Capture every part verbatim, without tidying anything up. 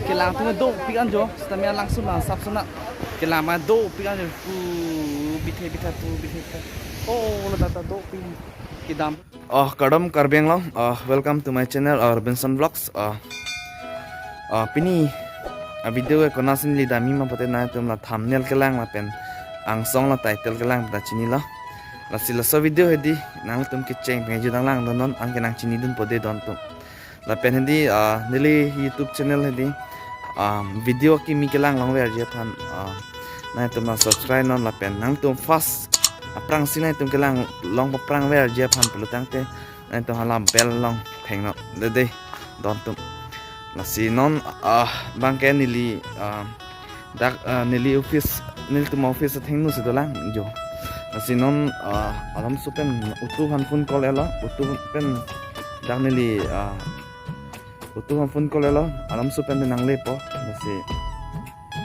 Kelang atum dopik an jo, sitame alangsun lang sapsona. Kelang ma dopik an jo, pu bithe bitha, pu bithe bitha. Oh, lo tata dopik. Kedam. Oh, kardom Karbi Anglong. Oh, welcome to my channel, uh, Robinson Vlogs. Uh, uh, pini, uh, video ke konat si neli damji ma pulote nangtum la thumbnail kelang lapen angsong la title kelang ta chinilo. Lasi laso video hedi nangtum kecheng pengju dang langdun non, anke nang chinidunpo dei don atum. Lapen hedi, ah, neli YouTube channel hedi, ah, video kimi kelang longverji aphan, ah, nangtum na subscribe non lapen nangtum first aphrangsi nangtum kelang long aphrang verji aphan pulo tangte nangtum hala bell along thengnon dei don atum. Lasi non, ah, bangke neli, ah, dak, ah, neli office, nelitum office athengno si dolang jo. Lasi non, ah, alam supen auto aphan phone call-etlo, auto pen dak neli, ah, auto aphan phone call-etlo, alam supen nangle po, lasi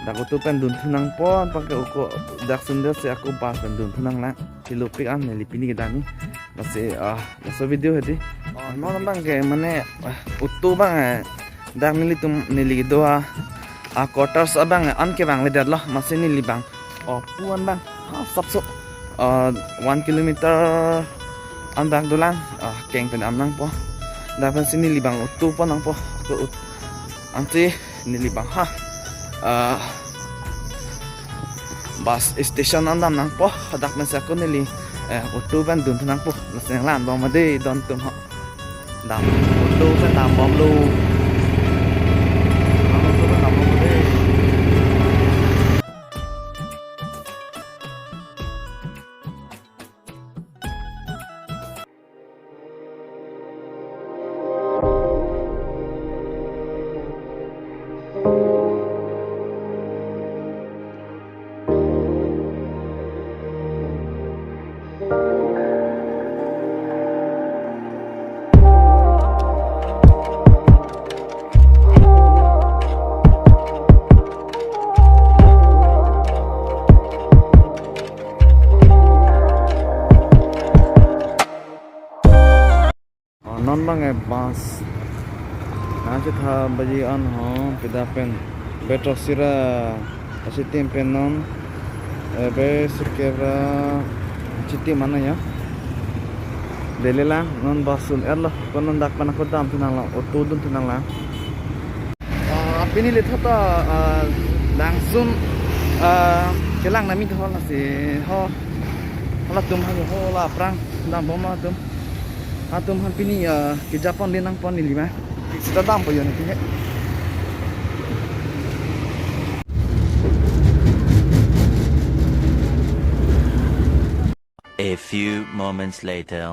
dak auto pen dunthu nangpo, anpake ako dak sundel si ako bus pen dunthu nanglang, hilopik an neli pini kedamji, lasi, ah, laso video hedi. Oh, non bangke mane, ah, auto bang, eh, dak nelitum neli kedo a, ah, quarters abang, eh, an kevang le detlo, masi neli bang. Oh, pu an bang. Ah, sapso. Ah, one kilometer an bang dolang. Ah, keng pen am nangpo. Dak pensi neli bang auto po nangpo. Ke ut-, ansi neli bang ha. Ah, bus station an dam nangpo. Dak pensi ako neli, eh, auto pen dun nangpo. Nasi nanglang bang ma dei don atum ha. Dam auto pen dambomlo. Dam auto pen dambomlo dei. Oh, non bang e bus. Nangchetha baji an ho, pida pen. Betro sira, achitim pen non. Eh, be sirkep ra, achitim mana ya. Dele lang, non bus un-etlo. Ko non dak pen ako dam thu nanglang, auto dun thu nanglang. Ah, pini le thot ta, ah, langsun, ah, kelang nami thol nasi ho. Halatum ha ho la aphrang dambom atum. Atum han pini, ah, kejapon le nangpon neli ma. Sita dampo yo ni pini. A few moments later.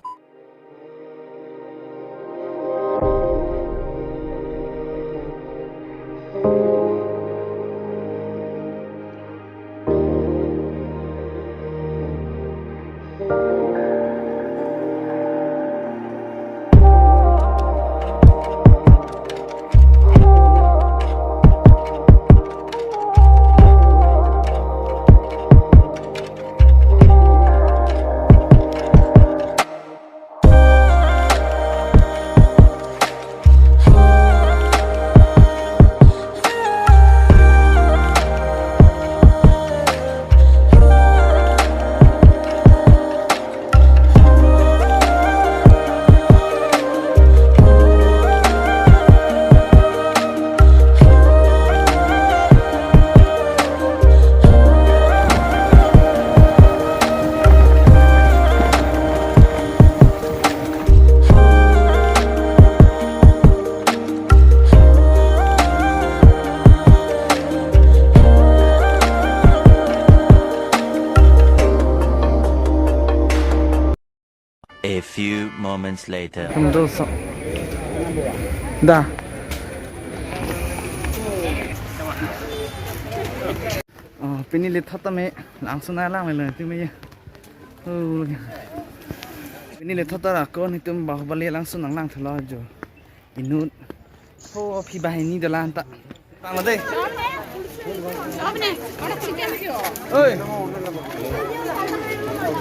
A few moments later. Tum do so. Da. Oh, pini le thot tame langsun nanglang le tu me ya. Oh. Pini le thot ta ako netum Bahubali langsun nanglang thelo jo. Inut. Ho, aphi banghini dolang ta. Tang lo dei. Oi.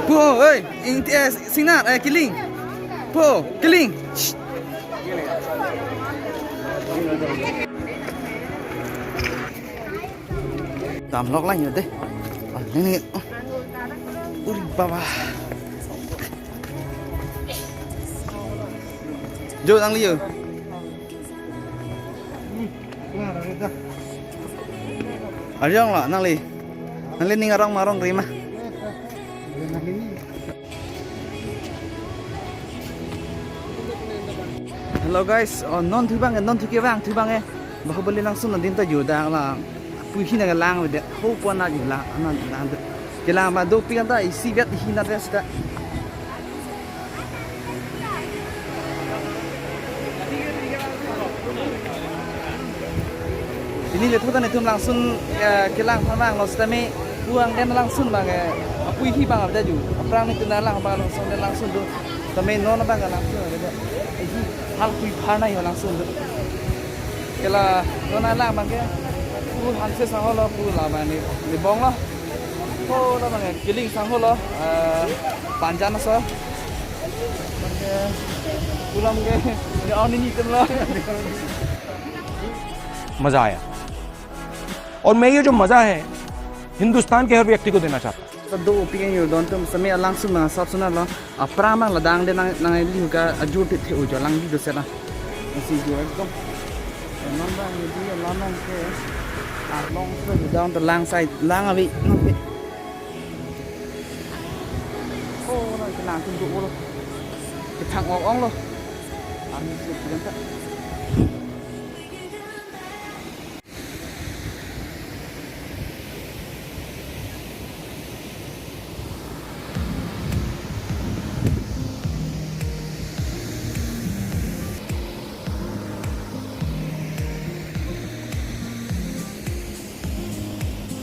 Po, oi. Ing, eh, Singnar, eh, Kiling. Po, Kiling. Shh. Damlok lang yo dei. Ah, ini, ini. Uri baba. Jo, nangli jo. Arjong lo, nangli. Nangli ning arong ma arongri ma. Hello guys, oh, non thu abang, non thu kevang, thu abang eh. Bahubali langsun adin ta judang lang. Puhi na lang vede, ho pon na lang, anan lang de. Kelang ma dopik anta isi vet hi na res ta. Pini le thutan itum langsun, eh, kelang phan vanglo sitame puang den langsun abang, eh, apui hi abang aveda ju. Aphrang nelitum nanglang abang langsun den langsun do. Sitame non abang langsun aveda. Eh, hi hal pui phan na yo langsun do. Ke la non nanglang abang ke. Pu hanse sangho lo pu la abang ne, ne bong lo. Ho lo abang ke kiling sangho lo. Eh, panjan aso. Abang ke pulang ke. Ne on ini tem lo. मजा आया। और मैं ये जो मजा है हिंदुस्तान के हर व्यक्ति को देना चाहता हूँ। Sa dopik an yo don atum sitame alangsun abang sap suna lo. Aphrang abang la dang de nang, nangli ka ajur thit the ujo lang di do sela. Isi jo ekdom. Nang dang di la nang ke. Along se dang ta lang sai lang ave nang ke. Oh, nang ke nang tum do lo. Kethang ong ong lo. Ani se bilang ta.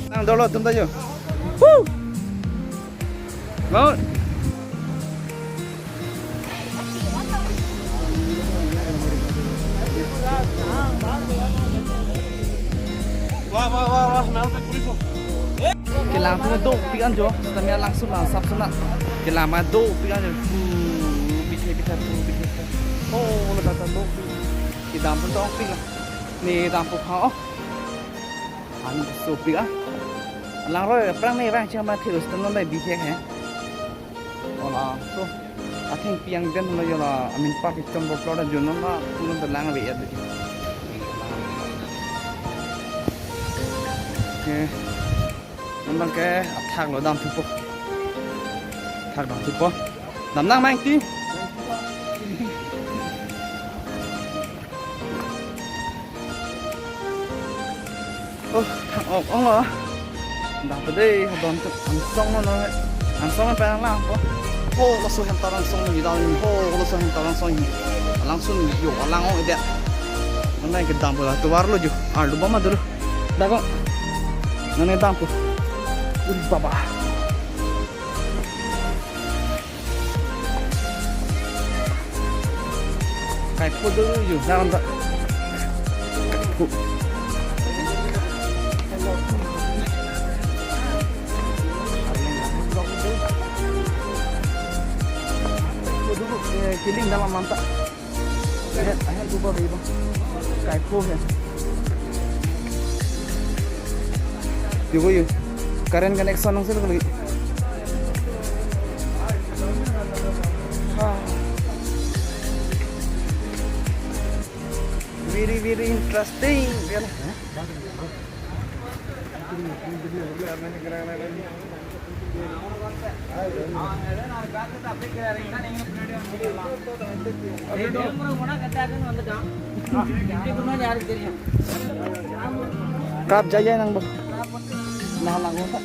Nang dolo tum ta jo. Woo! Mau. Wah, wah, wah, wah, mel tak kulit. Kelang atum dopik an jo, sitame alangsun abang sap suna. Kelang ma dopik an jo. Pu, bithe bithe, pu, bithe bithe. Oh, lo kata dopik. Kedam pon dopik la. Ne dam pon pha, oh. An dopik ah. Langroi aphrang ne vang chama thirus tan non bai bihek he. Ola so. Atheng piang den lo yola amin pa pichon boklo da junon la punon da lang ave ya de. Okay. Non abang ke athak lo dam thupo. Thak dam thupo. Dam nang mang ti. Oh, thang ok ong lo. Dak pede, don tu angsong lo, angsong pa lang po. Oh, laso hem ta angsong ni dau ni. Oh, laso hem ta angsong ni. Langsun yo, lang ong ide. Nang kedam pula tuar lo ju. Arlu bama dulu. Dak kok. Nang kedam pu. Uri baba. Kaipho dulu yo, naran ta. Kaipho. Kaipho dulu, eh, kiling dalam manta. Ahem, ahem, coba beri bang. Kaipho ya. Yo, yo. Current connection nang sih lagi. Ah. Very, very interesting. Kap jaya nang bo. Nah, lang bo.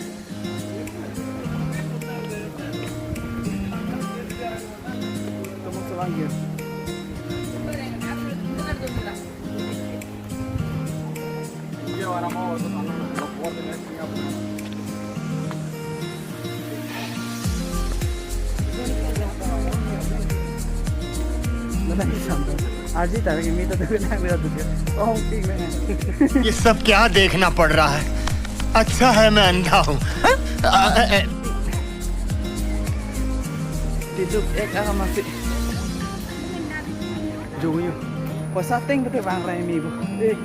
Aji tarik ini tuh tuh nang dia tuh. Oh, ping na. ये सब क्या देखना पड़ रहा है? अच्छा है मैं अंधा हूँ। Tidur ek ah masih. Jung yo. Poisa teng kete bang rai mi bu. Eh.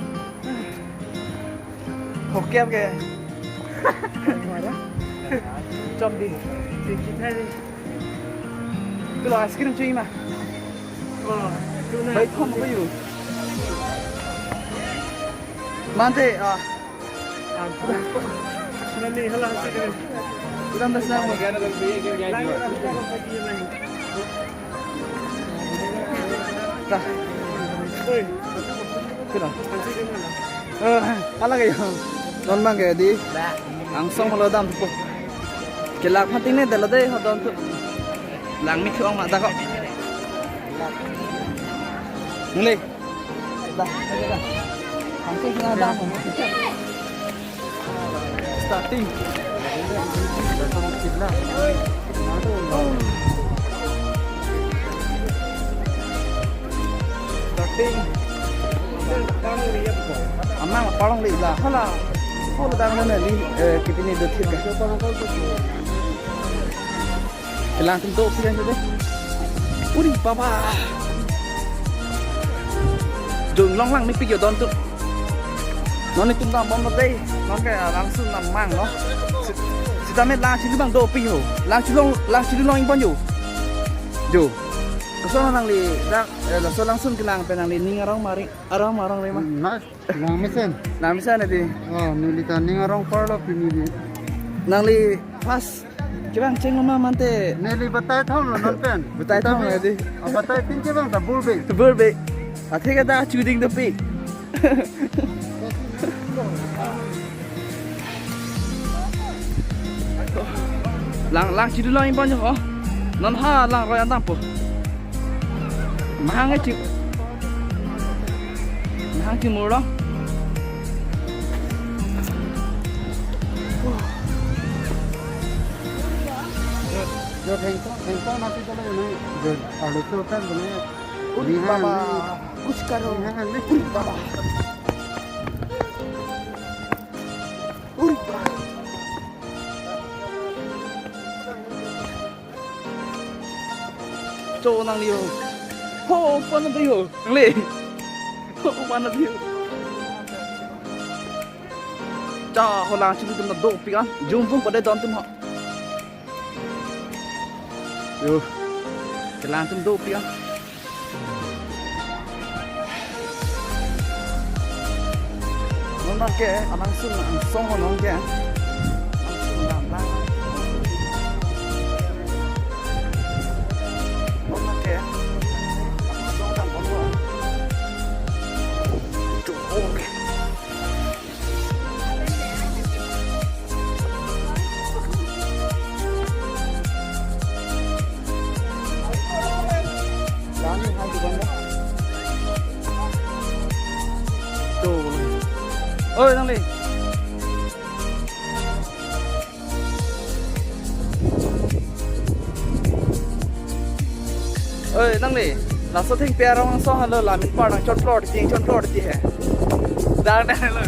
Hokiam ke. Chom di. Siki thai di. Itulo ice cream cho-i ma. Oh, itu na. Bai thom ko yu. Mante, ah. Nani hala sih. Kurang das lang. Dah. Oi. Kena. Eh, ala kayo. Non mang kayo di. Angsong malo dampo. Kelak phanting ne dala de hodon tu. Langme ke-ong ma dak ko. Neli. Dah, dah, dah. Angsong kena dam. Starting. Starting. Amang parong le la. Hala. Hala dang na ni, eh, kipini do thik. Kelang atum dopik an dei. Uri baba. Jong long langmepik yo don tu. Non itum dambom lo dei. Non ke langsun nang mang lo. Si-, sitame lang chili abang dopik ho. Lang chilong, lang chili long ingbom yo. Jo. Laso nangli dak, eh, laso langsun kelang pen nangli ning arong mari, arong marong re ma. Langmesen. Langmesen ati. Oh, neli ta ning arong parlo pini di. Nangli pas kevang cheng lo ma mante. Neli batai thom lo non pen. Batai thom lo ati. Ah, batai tin kevang ta burbe. Burbe. Athe ke ta chuding dopik. Lang, lang chili long ingbom yo ho. Non ha lang roi an dampo. Mahang e chi. Mahang chimur lo. Jo thengkong, thengkong nati tole na. Jo alu to kan bole. Uri baba, kuch karo. Uri baba. Uri baba. Cho nangli ho. Ho, pan nangli ho. Nangli. Ho, pan nangli ho. Cha, ho lang chili atum dopik an. Jumvung pada don atum ho. Yo. Kelang atum dopik an. Non ke, alang sun, angsong non ke. Non ke, angsong dan bondo. Tuh, oke. Oi, nangli. Oi, nangli, laso thengpi arong angsong halo la min par nang chot plot ting, chot plot ti he. Dang dang lo.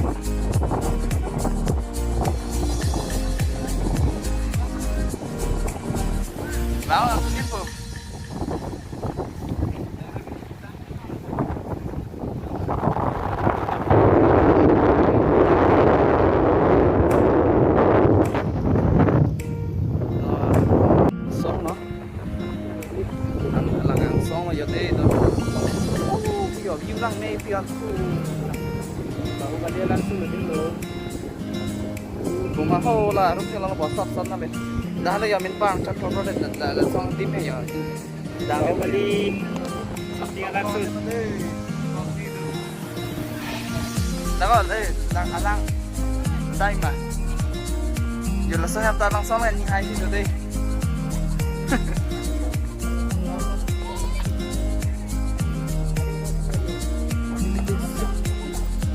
Bang, laso thengpo. Song no. Ang, alang angsong yo dei do. Oh, yo, view langmepik an. Baru kali langsung dei lo. Buma ho la, rum ke la bosap san na be. Dah lo yo min pang chot chot de, dah, dah, song tim he yo. Dah lo bali. Something langsung. Dah lo, eh, lang alang. Dai ma. Yo laso hem ta langsong ni hai si dei.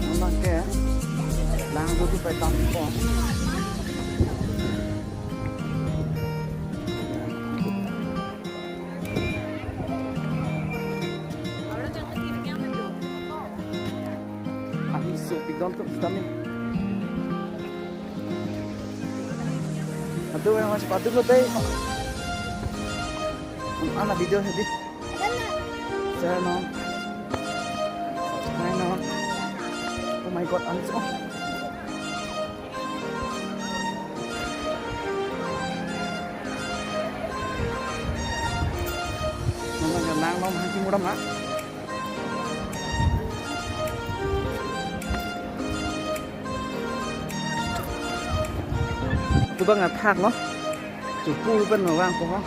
Memang ke, lang dulu pe tam ko. Ang iso pigdon tu kami. Aduh, yang masih padu lo dei. Ana video hedi. Share non. Subscribe non. Oh my God, ang iso. Mahang chimodam ha. Pu abang athak lo. Chopo pen ma vangpo ho.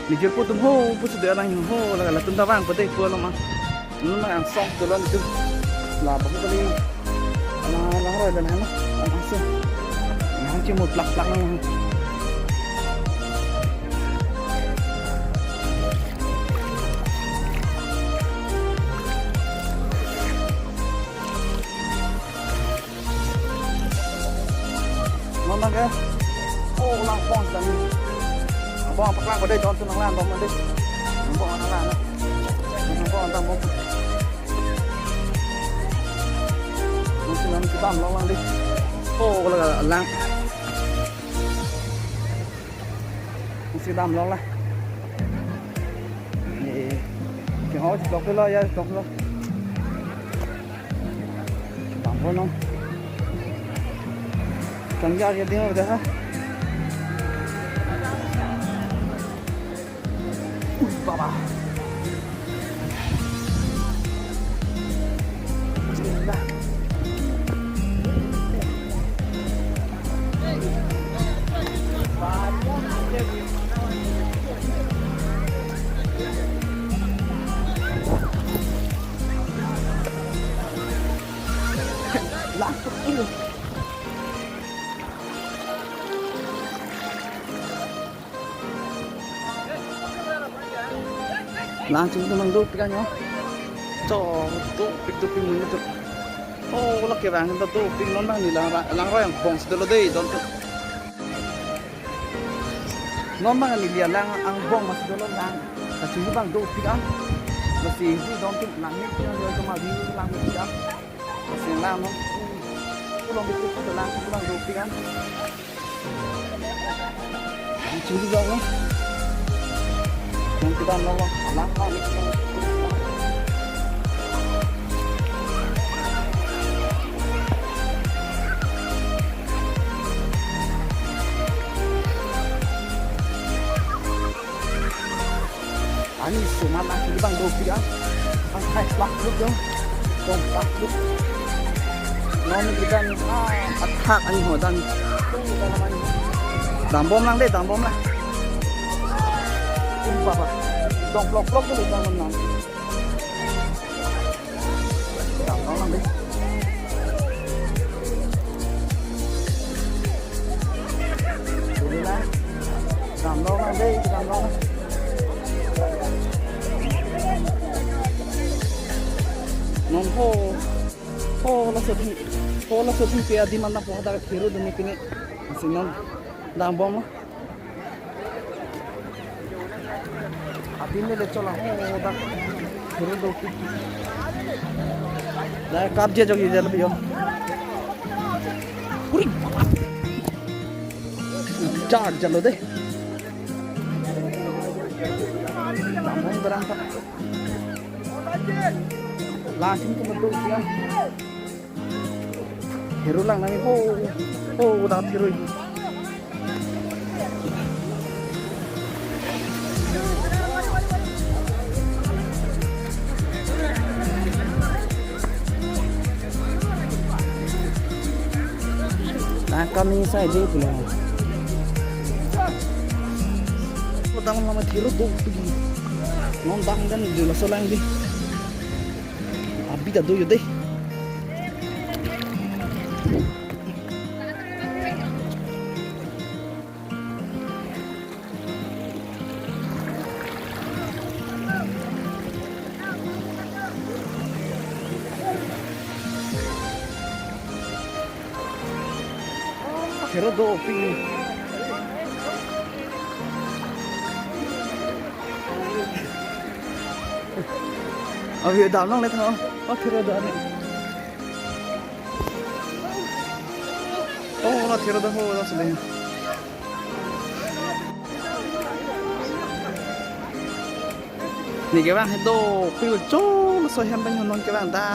Nijor pu atum ho, pu sudah lang ho, la latum ta vangpo dei pu along ma. Nang angsong dolo nelitum. La baku kali. La, langroi dan hana. Angsong. Nang chimut plak plak nang. Non abang ke. Oh, lang pon dan. Abang paklang pada don tu nang lang don mande. Abang nang lang. Abang nang bom. Mungkin nanti bang long lang dei. Oh, kalau lang. Mesti damlong la. Eh, ke ho, tok lo ya, tok lo. Damlong. Kang ya, ya, dia dah. Ui, baba. Lang chingtum abang dopik an ho. Cho, dopik dopik mun tu. Oh, lake abang ta dopik, non abang neli lang, langroi angbong si dolo dei don tu. Non abang neli lang angbong masi dolo lang. Kachingki abang dopik an. Masi di don tu lang ni tu, lang ni tu abang dopik an. Masi lang non. Pulang bitu tu lang tu abang dopik an. Chingki abang lo. Chingki abang lo. Alang lo. Ani sumat laki abang dopik an. Ang khai plak pluk dong. Dong plak pluk. Non kita ni, ah, athak ani ho dan. Dambom lang dei, dambom lang. Umpa pa. Dong plok plok dulu dong menang. Dambom lang dei. Dulu lang. Dambom lang dei, dambom lang. Non ho. Ho, laso adim. Ho, laso adim ke adim an nangpo hadak thero dun ni pini. Lasi non dambom lo. Adim le le chola ho dak. Thero do pi. Dak kap je jok je labi ho. Uri. Char jalo dei. Dambom barang ta. Lang chingtum abang dopik an. Thero lang nang ho. Ho, dak thero. Nang kami saja pulang. Ko dam lama thero dopik. Non dam kan jula solang dei. Abi ta do yo dei. Thero dopik. Abi dam long le tho. Oh, thero do ni. Oh, la thero do ho, la sele. Ni kevang he dopik cho, laso ahem abang non kevang da,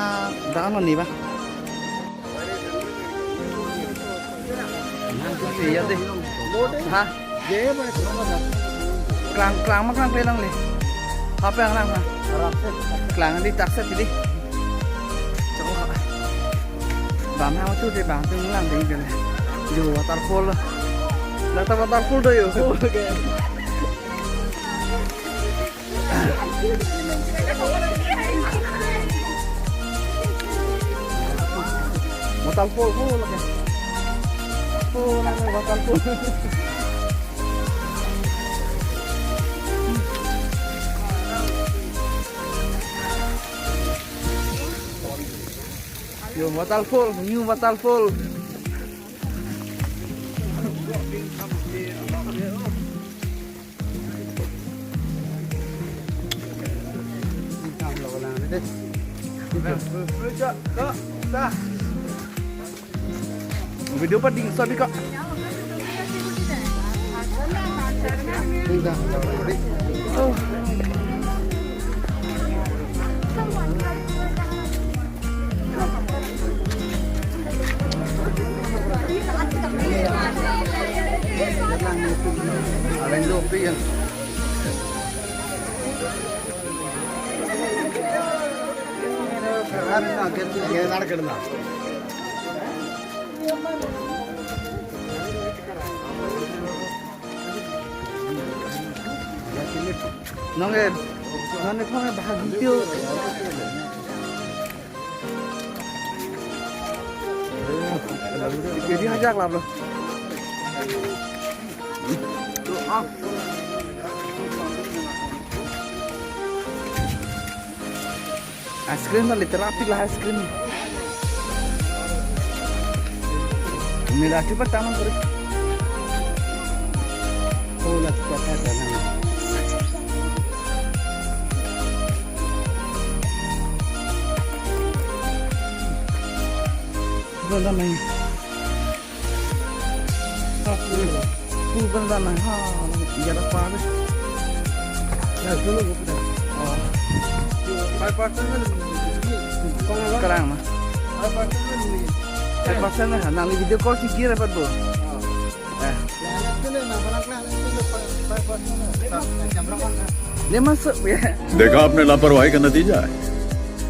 da non ni ba. Nang tu si ya dei. Ha? Klang, klang ma klang pe lang le. Apa yang lang ma? Klang di tak set di. Chok. Bang ha tu de bang tu lang de gale. Jo waterfall. Lata waterfall do jo. Waterfall, oh, lagi. Oh, lagi waterfall. Yo, waterfall, new waterfall. Video pa ding sabi ka. Nong e, nong e phone bahag video. Jadi ajak lah, bro. Ice cream na literal pik la ice cream. Mila chupa taman kore. Oh, la chupa taman. Wala na. Pu bang dan na ha, ya da pa. Ya, dulu gua pernah. Oh. Five percent kan? Sekarang mah. Five percent kan? Five percent na, nang video call si kira pat bo. Eh. Dia masuk ya. देखा आपने लापरवाही का नतीजा है।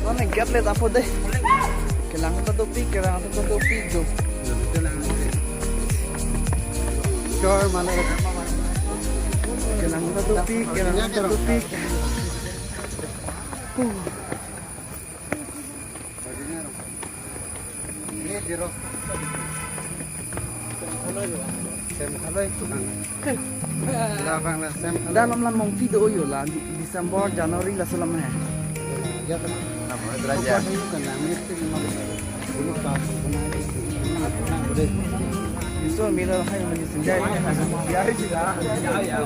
Mana gate le dapo de. Kelang ta dopi, kelang ta dopi jo. Sure, mana? Kelang ta dopi, kelang ta dopi. Uh. Ini di rok. Sem khaloi itu kan. Dah bang lah, sem khaloi. Dalam lam mongpi do yo la, di-, December, January laso lam he. Ya kan. Apa sih kan, yang mesti memang dulu pas, benar, benar, benar. Iso mila hai mesti senjai. Ya, ya, ya.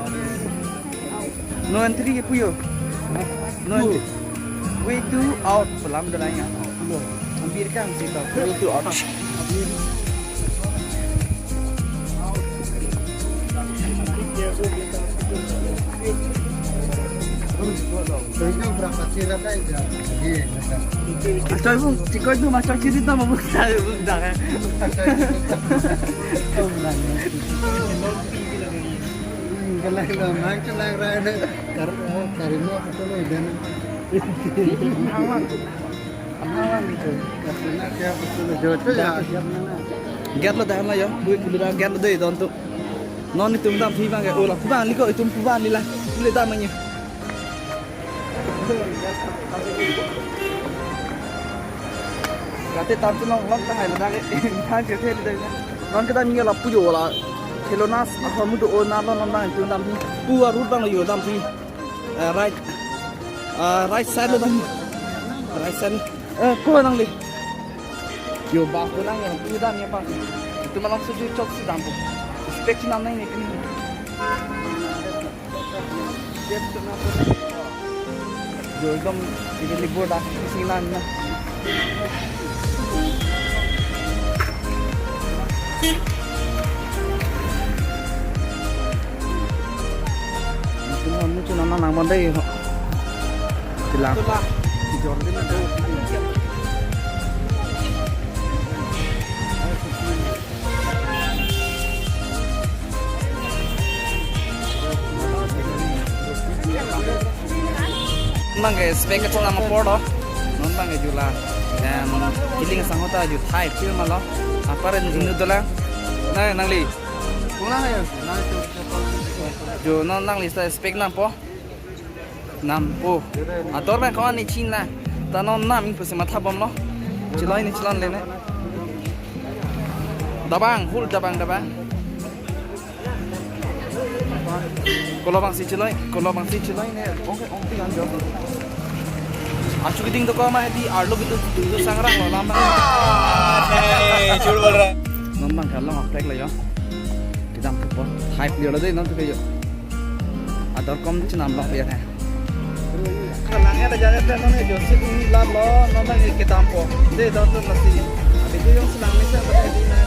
No entry ke pu yo. No entry. Way to out pelam dalanya. Ambir kan sih tau. Way to out. Ini berapa sih rasanya? Iya, betul. Mas Choi, bung, cikoi tu Mas Choi cerita mau bung saya bung dah kan. Kelang lo, mang kelang rana. Kar-, oh, karima betul lo dan. Aman. Aman itu. Karena dia betul lo, jodoh ya. Gate lo dah na ya. Bui pulura gate lo dei don tu. Non itum dam phi bang ke. Oh, la pu bang liko itum pu bang ni la. Pule dam ni. Gate tam tu long long tang ai la dak. Tang ke the dei. Non kedam ni la pu yo la. Khilonas ahormu do-o na lo non bang itum dam phi. Pu a road bang yo dam phi. Eh, right. Eh, right side lo dam. Right side. Eh, ko nangli. Yo, bus ko lang yo, pu dam ya, bus. Itum malom suju chok si dam po. Respect si nam nang ni kini. Yo, ekdom, ini libur dah, isi nang na. Itum muchun nang nang mandai ho. Kelang. Itulah. Jordi na do. Bang ke spek kachinam apor lo. Non bang ke jula. Em, kiling sang hota ju thai pil malo. Apar en inu dola. Nang nangli. Jo non nangli sa spek nampo. Nampo. Ador bang kawan ni chin la. Ta non nam pusi matha bom lo. Chiloi ni chilon lene. Dabang, full dabang dabang. Kolobang si chiloi, kolobang si chiloi ne. Ong ong ti anjo. Achu keding to ko ma di arlo gitu tu sangrang lo lama. Hey, chul bol raha. Non bang kalong aplek lo yo. Kedam po. Hype liyo lo dei non tu ke yo. Ador kom chinam lok dia hai. Kalang ya jaga te non jo sit ni lap lo non bang kedam po. Dei don tu nasi. Abi tu yung selang ni sa ba di na.